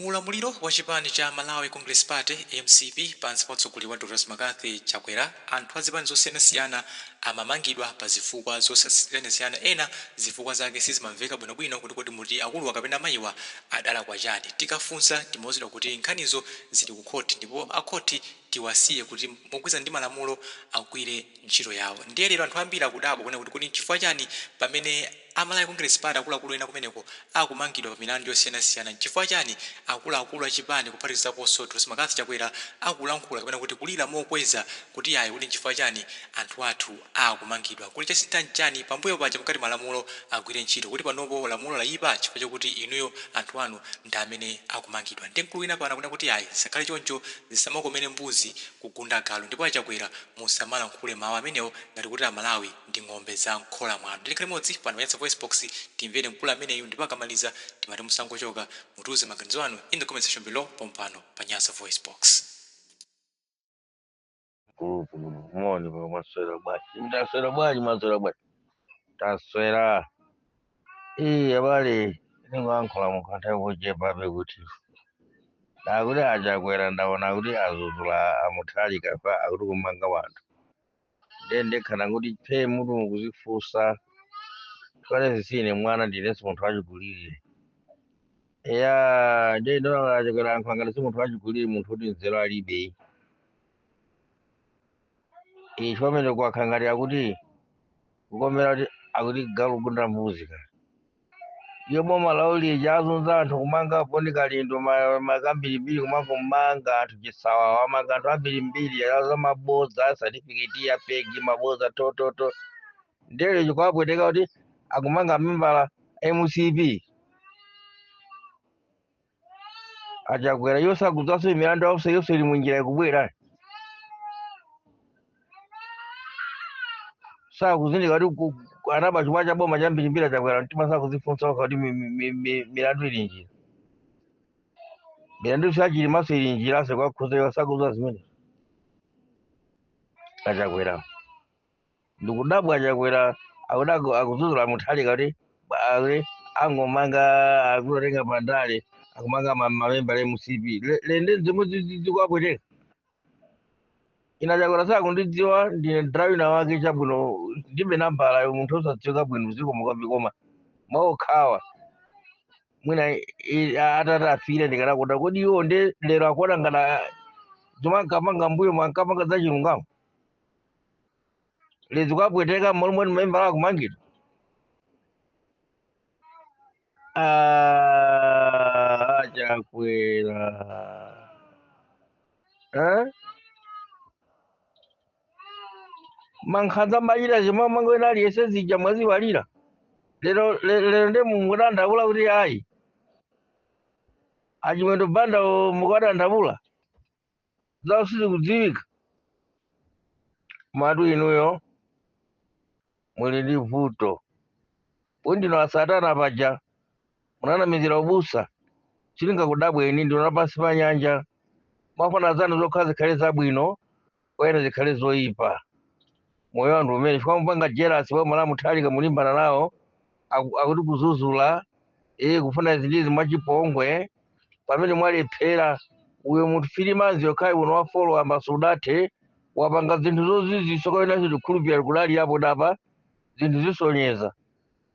Muulamuliro wa chipani cha Malawi Congress Party, mcp, pansi pa utsogoleri wa Dr McCarthy Chakwera, anthu a zipani zosiyanasiyana amamangidwa pa zifukwa zosiyanasiyana, ena zifukwa zake sizimamveka bwinobwino kuti kodi muti akuluwa kapena amayiwa adalakwa chani. Tikafunsa timauzidwa kuti nkhanizo zili ku khoti ndipo a khoti tiwasiye kuti mogwirizana ndi malamulo agwire ntchito yawo. Ndiye lero anthu ambiri akudabwa kunena kuti kodi nchifukwa chani pamene a Malawi Congress Party akuluakulu ena kumeneko akumangidwa pa milandu yosiyanasiyana, nchifukwa chani akuluakulu a chipani kuphatikizaponso Dr McCarthy Chakwera akulankhula kapena kuti kulira mokweza kuti yayi kodi nchifukwa chani anthu athu akumangidwa? Kodi chasintha nchani? Pambuyo paja mukati malamulo agwire ntchito, kodi panopo lamulo layipa chifukwa chokuti inuyo anthu anu ndi amene akumangidwa? Ndiye mkulu wina pano akunena kuti yayi zisakhale choncho, zisamakomere mbuzi kugunda galu ndipo a Chakwera musamalankhule mawu amenewo ngati kuti amalawi ndi ng'ombe za mkhola mwanu. Tikhale limodzi pano pa Nyasa VoiceBox timvere mkulu ameneyu ndipo akamaliza timati musangochoka mutiuze maganizo anu in the comment section below pompano pa Nyasa VoiceBox. Gulupu moni pa mwaswera bwanji, ndaswera bwanji, mwaswera bwanji, taswera. Ee abale, ndingoyankhula mukanthawi kochepabe kuti ndakuti achakwera ndaona kuti azuzula amuthalika pa akuti kumanga wanthu, ndiye ndekhala kuti phe mutu mukuzifunsa chifukwa sine mwana, ndinenso munthu wachikulire. Eya, ndiye ndaona achakwera ayankhula ngati si munthu wachikulire, munthu kuti nzeru alibe. Ichi pamene kwakhala ngati akuti kukomera kuti akuti galu kugunda mbuzi ka. Iyo boma lawo lija azunza anthu kumanga poni kalindo makambirimbiri kumangomanga anthu chisawawa, amanga anthu ambirimbiri aza mabodza, certificate ya fake, mabodza tototo. Ndiye chikwapweteka kuti akumanga membala MCP. Achakwera yonse akudzaso milandu yonse yonse ili munjira ikubwera, sakuzindika kuti anaba chuma cha boma chambirimbiri. Achakwera mtima sakuzifunsa okha kuti milandu ili njira, milandu sachilimaso ili njira sekwakhuzewa, sakuza zimene. Achakwera ndikudabwa, Achakwera akuti akudzudzula Mutharika kuti akuti angomanga, akutenga pandale akumanga mamembala MCP lende zomwe zikwapweteka. Ina Chakwera sakundidziwa, ndine drawina wake chabwino, ndibe nambala munthu osadziwika bwino mdziko mukavikoma mwaokhawa mwina atati afire ndikanakuta kodi iwo nde lero akuona ngati zomwe ankapanga mbuyo mwankapanga za chilungamo lezi kwapweteka mmalo moti mamembala akumangidwa. Ah, Chakwera, eh? Mankhanza machita zimwe mangoena aliyese zija mwaziwalira lero lero ndi mukudandaula kuti ayi achimwendo banda mukadandaula zawo sizikudziwika. Matu inuyo muli ndi vuto ndino asatana paja munanamizira ubusa silingakudabweni, ndino pansi pa nyanja mwafuna zanu zokha zikhale zabwino, kwena zikhale zoyipa. Moyo wanthu umene chifukwa mupanga jealous boma la Mutharika, mulimbana nawo akuti kuzuzula kufuna izi ndizi mwachipongwe pamene mwalephera. Uyo munthu 3 months yokhayi uno wafolo amba sudathe wapanga zinthu zozizisa kwainaso tikhulupirira kudali apo dapa zinthu zisonyeza,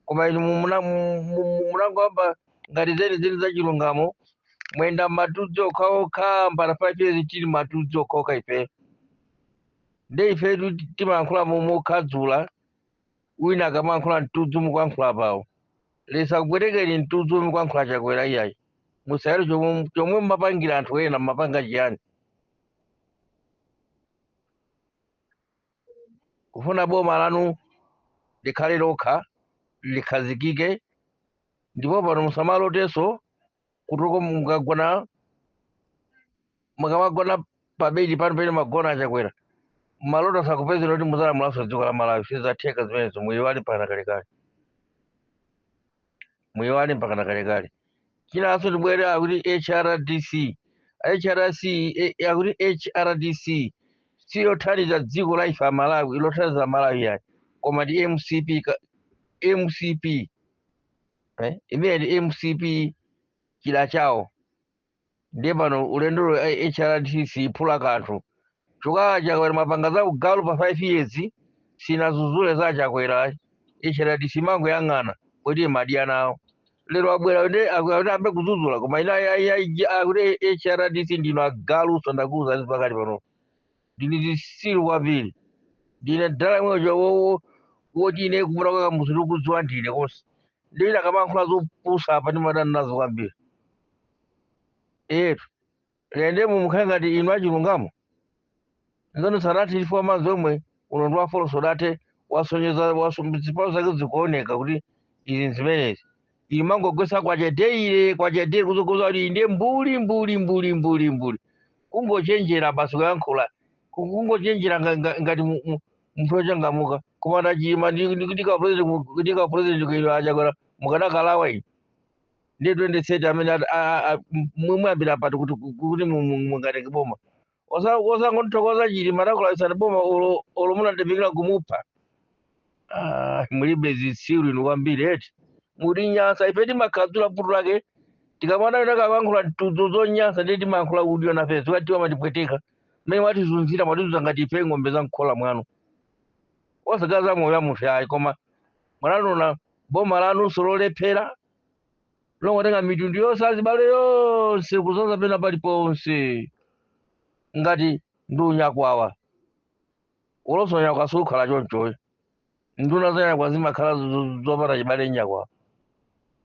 koma inu munangoamba ngati zeni zeni za chilungamo mwenda matudzi okhaokha mpaka 5 years tili matudzi okhaokha. Ife nde ifetu timayankhula mokhadzula wina akamayankhula mtudzi mukuyankhula pawo lesa kupwetekeni mtudzi mukuyankhula. Chakwera, iyayi, musayero chomwe mmapangira anthu ena mmapanga chiyani? Kufuna boma lanu likhale lokha likhazikike, ndipo pano musamalotenso kutoko mukagona, mukamagona pabedi pano pene magona achakwera maloto sakupezera kuti muzalamulanso dziko la Malawi. Sizatheka zimenezo, muyiwale mpaka kalekale, muyiwale mpaka na kalekale. Chinanso ndibwere akuti HRDC, HRC, akuti HRDC siyothandiza dziko la ife Amalawi, lothandiza Malawi yayi, koma ndi MCP MCP, imene ndi MCP chida chawo. Ndiye pano ulendolo HRDC iphula kanthu chokaa. Chakwera mapanga za ugalu pa 5 years, sinazuzule za Chakwera. HRDC mangoyang'ana kuti madya nawo. Lero abwera ndi akuti ambe kuzuzula, koma ina akuti HRDC ndino agalu. Sondakuza pakati pano ndini zisilu kwambiri. Ndine dala imwecho woti ine kupita kwa Kamuzu ndikudziwa ndine konse. Ndine akamankhula zopusa apa ndimadana nazo kwambiri. Etu lende mumukhale ngati inu achilungamo nzanu sanati chifukwa madzi omwe uno ndi wafoloso date wasonyeza zipawo zake zikuoneka kuti izi zimenezi imangogwesa kwacheteire kwacheteire kuzogoza kuti ndiye mbuli mbuli mbuli mbuli mbuli, kungochenjera basi kuyankhula, kungochenjera ngati munthu wochangamuka. Koma ndachima ndika president kuino achakwera mukanakalawa ine ndiye 27 amene muyambira pati kuti mungatenge boma. Osangondithokoza Chilima adakulawitsani boma olo munatipikira kumupha. Ah, mulibe zitsiru inu kwambiri eti, muri nyasa. Ife timakhadzula putu lake tikamwana takayankhula tudzo zonyansa, ndiye timayankhula udyo nafe zikatiwa matipweteka mmene mwatizunzira, mwatizunza ngati ife ng'ombe za mkhola mwanu, osagaza moyo wa munthu ayi. Koma mwananona boma lanunso lolephera longotenga mitundu yonse, azibale yonse, kuzaza pena paliponse ngati ndi unyakwawa. Ulonso nyakwa sukhala chonchoyo, nduna za nyakwa zimakhala zopanda chibale nyakwawa.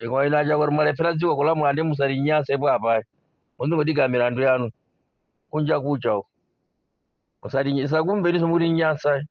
Ikwa ina chakwera mwalephera dziko kulamula, ndi musalinyase po apayi, muzingodiga milandu yanu kunja kucha uko. Musalinyasa kumveniso muri nyasa.